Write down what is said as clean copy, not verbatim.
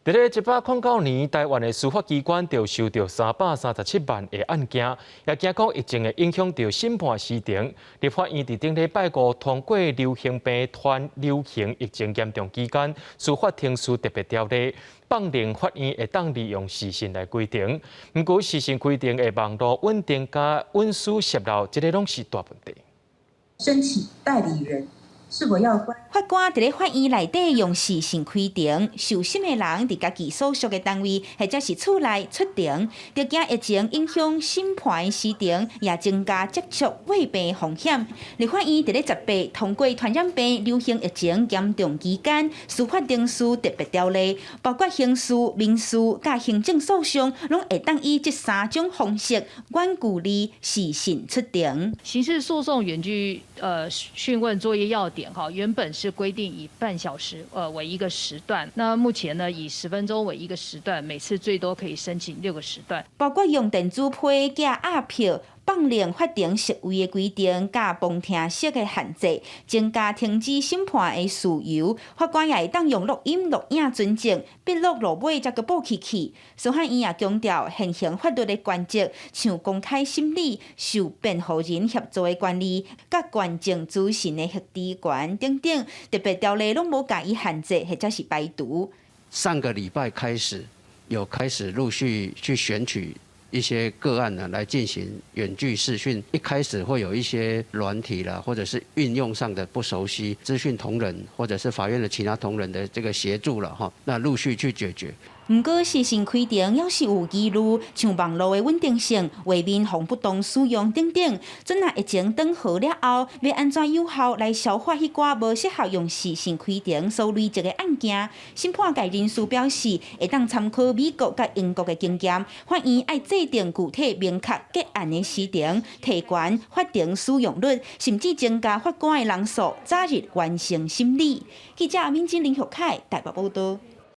佇咧109年，台灣的司法機關就收著337萬个案件，也驚講疫情會影響著審判時程。立法院佇頂禮拜五通過流行病傳流行疫情嚴重期間司法程序特別條例，放任法院會當利用視訊來開庭。毋過視訊開庭的網路穩定佮隱私洩露，這个攏是大問題。申請代理人是否要關？法官佇咧法院內底用視訊開庭，受審的人佇家己所屬的單位或者是厝內出庭，著驚疫情影響審判時程，也增加接觸患病風險。立法院佇咧18通過傳染病流行疫情嚴重期間司法程序特別條例，包括刑事、民事佮行政訴訟，攏會當以這三種方式遠距離視訊出庭。刑事訴訟遠距訊問作業要點哈，原本是規定以半小時為一個時段，那目前呢以10分鐘為一個時段，每次最多可以申請六個時段。包括用電子批寄押票、放任法庭席位的規定，佮旁聽席的限制，增加停止審判的事由。法官也會當用錄音、錄影存證，筆錄落尾才閣補起去。司法院也強調現行法律的原則，像公開審理、受辯護人協助的權利、佮觀眾諮詢的核知權等等，特別條例攏無共伊限制或者是排除。上個禮拜開始，有開始陸續去選取一些個案呢，來進行遠距視訊。一開始會有一些軟體啦，或者是運用上的不熟悉，資訊同仁或者是法院的其他同仁的這個協助了哈，那陸續去解決。毋過視訊開庭猶是有疑慮，像網路的穩定性、畫面予不當使用等等。陣若疫情轉好了後，欲按怎有效來消化彼寡無適合用視訊開庭所累積的案件？審判界人士表示，會當參考美國佮英國的經驗，法院愛制定具體明確結案的時程，提懸法庭使用率，甚至增加法官的人數，早日完成審理。記者阿敏晶林玉凱台北報導。